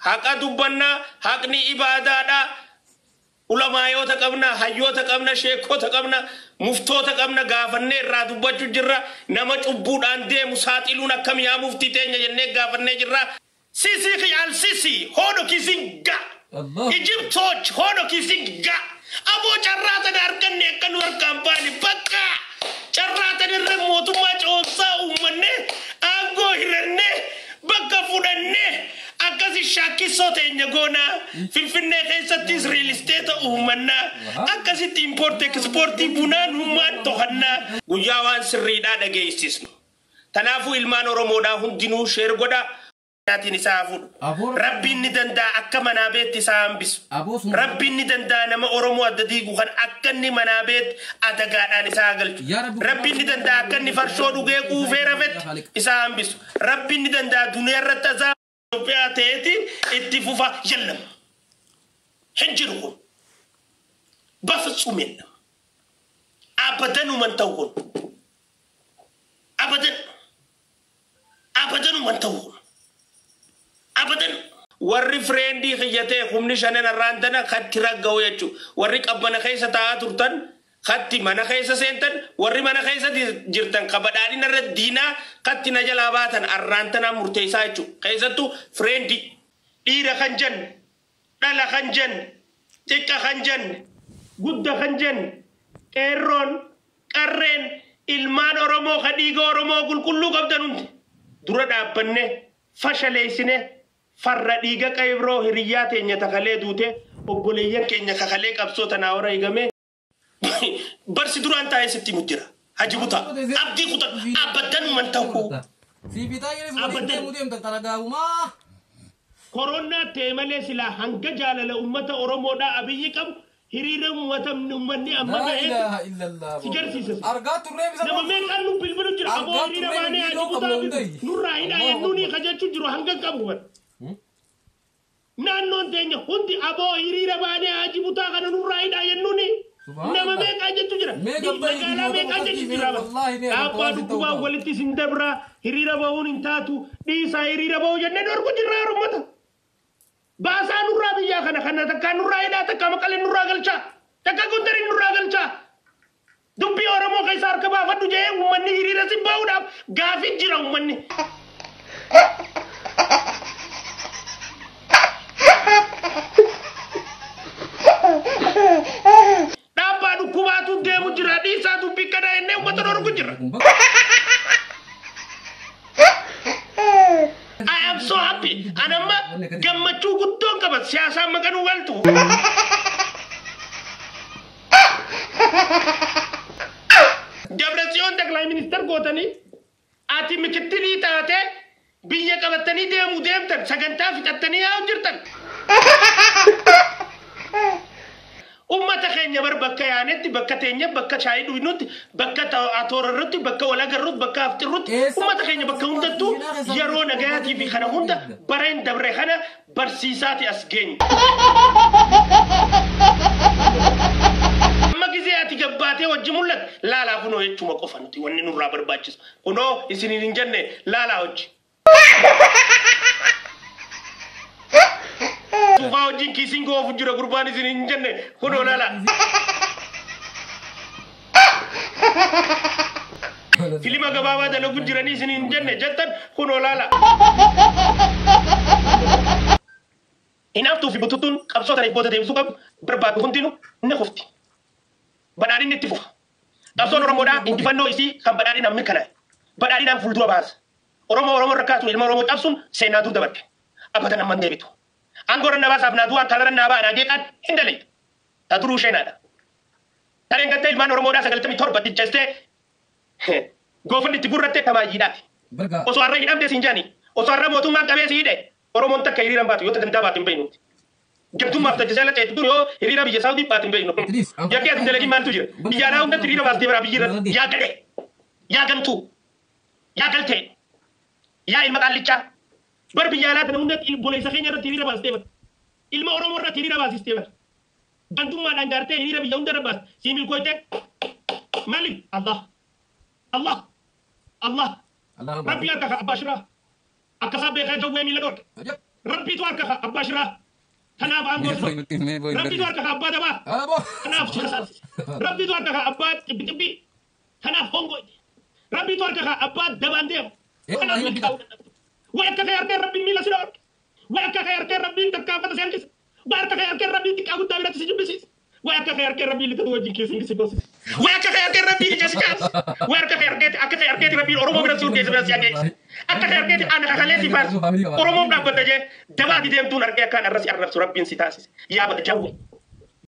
Haqa dubbannaa, haqni ibaadaadha. Ulamaayoota qabna, hayyoota qabna, sheekota qabna, muftoota qabna, gaafannee irraa dubbachuu jirra. Nama cubbuudhaan deemu saaxiluun akkam yaa muftii teenya jennee gaafannee jirra. Sisi al sisi hodo kisinga. Allah. Ijiptoch hodo kisinga. Aboo carraa tana arganne akka nu harkaan baane bakka carraa tana irra mootummaa ce'umsaa uummanne, aangoo hiranne, bakka fudhanne, akkasi shakkisoo teenya goonaa. Finfinnee keessattis real estate uumannaa, akkasitti import exportii bunaan hummaan to'annaa. Guyyaa waan sirriidhaa dhageessisnu. Tanaafuu ilmaan Oromoodhaa hundinuu share godhaa. Naatiin isaa fuudhu. Rabbiin ni danda'a akka manaa beetti isaa hambisu. Aboo sun- Rabbiin ni danda'a nama Oromoo adda diigu kan akka inni manaa beetti adagaadhaan isaa galchu. Yaa Rabbi, Rabbiin ni danda'a akka inni farshoo dhugee quufee rafetti isaa hambisu. Rabbiin ni danda'a duniyaa irratti azaa Itoophiyaa ta'eetiin itti fufa yallam. Hin jiru kun. በፍጹም የለም። አበደን መንተውን አበደን አበደን መንተውን አበደን warri friendii kiyyatee humni shanan irraan tana katti ragga'u jechuudha. Warri qabbana keessa taa'aa turtan katti mana keessa seentan, warri mana keessa jirtan ka badhaadhina irra diinaa katti na jalaa baatan arraan tanaa murteessaa jechuudha. Keessattuu friendii dhiira kan jenne, dhala kan jenne, xiqqa kan jenne, gudda kan jenne, qeerroon qarreen ilmaan Oromoo ka dhiiga Oromoo qulqulluu qabdan hundi dura dhaabbanne fashaleessine farra dhiiga qayroo hiriyyaa teenya takalee duute, obboleeyyan keenya kakalee qabsoo tanaa hora eegame barsi duraan taa'ee sitti himu jira. Haji butaa abdii kutan abaddan man ta'uu. Siifitaa jedhes waliin Abadan. Deemuu deemtan kana gaarumaa. Koronaa ta'e malee silaa hanga jaalala uummata Oromoodhaa Abiyyi qabu hiriira uummata uummanni amma Laa ba'ee ilaaha illallah. si garsiisa. Argaa turree bisa. Nama meeqaan nu bilbilu jira aboo Argaa hiriira turree baanee viidiyoo haji butaa qabnu hundayi. nurraa hidhaa Allahu yennuuni Akbar. kajachuu jiru hanga qabu bara. Naannoon teenya hundi aboo hiriira baanee haji butaa kana nurraa hidhaa yennuuni. Subhanallah. Nama meeqaa jechuu jira. Mee gabbarii Magaalaa viidiyoo meeqaa tokko jechuu mee jira. wallaahi mee Dhaabbaa tokko dhukkubaa ta'uu walitti isin dabraa, hiriira bahuun hin taatu, dhiisaa hiriira bahuu jennee dhorku jirra uummata. Baasaa nurraa biyyaa kana kana takkaa nurraa hidhaa, takkaa Maqalee nurraa galchaa, takkaa Gondarii nurraa galchaa. Dubbii Oromoo keessa harka baafadhu jedhee uummanni hiriira si bahuudhaaf gaafii jira uummanni. Dhaabbaa dhukkubaatu deemu jira, dhiisaa dubbii kana jennee uummata dhorku jira. I am so happy. Ani amma gammachuu guddoon qaba siyaasaan maqanuu galtu. Dabratsiyoon ጠቅላይ ሚኒስተር gootanii ati mikittilii taatee biyya qabattanii deemuu deemtan sagantaa fixattanii yaa'u jirtan. Ummata keenya bar bakka yaanetti, bakka teenya, bakka shaayii dhugnutti, bakka atoorarrutti, bakka wal agarrutti, bakka afxirrutti, Eessa ummata keenya bakka hundattuu yeroo nagayaatii fi kana hunda bareen dabre kana barsiisaati as geenye. Amma gizee ati gabbaatee wajji mul'atu laalaa kunoo jechuma qofa nuti wanni nurraa barbaachisu. Kunoo isiniin hin jenne laalaa hojii. Tufaa wajjin kiisiin goofu jira gurbaan isiniin hin jenne kunoo laalaa. Filima gabaabaa dalagu jiranii isiniin hin jenne jettan kunoo laalaa. Hinaaftuu fi bututtuun qabsoo tana booda deebisuu qabu barbaadu hundinuu ni kufti. Badhaadhinni itti fufa. Qabsoon Oromoodhaa injifannoo isii kan badhaadhinaan mirkanaa'e. Badhaadhinaan fuuldura baasa. Oromoo Oromoo rakkaatu ilma Oromoo cabsuun seenaa dur dabarte. Abbatan amman deebitu. Aangoo irra na baasaaf naa du'aan kalarra naa ba'a naa jeeqaan hin dalaytu. Ta duruu sheenaadha. Tareen gattee ilmaan Oromoodhaa 97 dijjastee goofanni itti gurrattee tamaayyiidhaati. Barga. Osoo har'a hidhamte siin jaani. Osoo har'a mootummaan qabee si hidhe Oromoon takka hiriira hin baatu yoo dandaa baatu hin beeknuti. Gamtummaaf tajaajila ta'e yoo hiriira biyya Saawudii baatu hin beeknu. Idris, Yakki ati dalagin maaltu jira? Biyya alaa hundatti hiriira baastee bara biyyi irratti. Yaa gadhee, yaa gantuu, yaa galtee, yaa ilma qaallichaa. Bar biyya alaa kana hundatti obboleessa keenya irratti hiriira baastee bara. Ilma Oromoo irratti hiriira baasistee bara. Gantummaadhaan jaartee hiriira biyya hunda irra baaste. Sii milkooytee maaliif? Allah. Allah. Allah. Allah. Rabbi akka abbaa shiraa. Akka isaa beekaa jawwee miila dhorke. Ajab. Rabbiitu harka kaa abbaa shiraa. Kanaaf aangoo Mee booyi nutti mee booyi Rabbiitu harka kaa abbaa dabaa. Aboo. Kanaaf si kasaasise. Rabbiitu harka kaa abbaa xibbi xibbii. Kanaaf hongoo. Rabbiitu harka kaa abbaa dabaan deemu. Kanaaf milkaa'uu dadhabde. Way akka kee harkee Rabbiin miila si dhoorge. Way akka kee harkee Rabbiin tarkaanfata si hanqise. Way akka kee harkee Rabbiin xiqqaa guddaa biratti si jibbisiise. Way akka kee harkee Rabbiin litatu wajjin keessi si goosise. Way akka kee harkee Rabbiin ija si caabse. Way akka kee harkeeti akka kee harkeeti Rabbiin Oromoo biratti si urgeesse biratti si ageesse. Akka kee harkeeti ana kakalee si faarsu. Oromoon dhaabbata jee dabaati deemtuun argee akkaan arra si arrabsu Rabbiin si taasise. Yaa bada jawwe.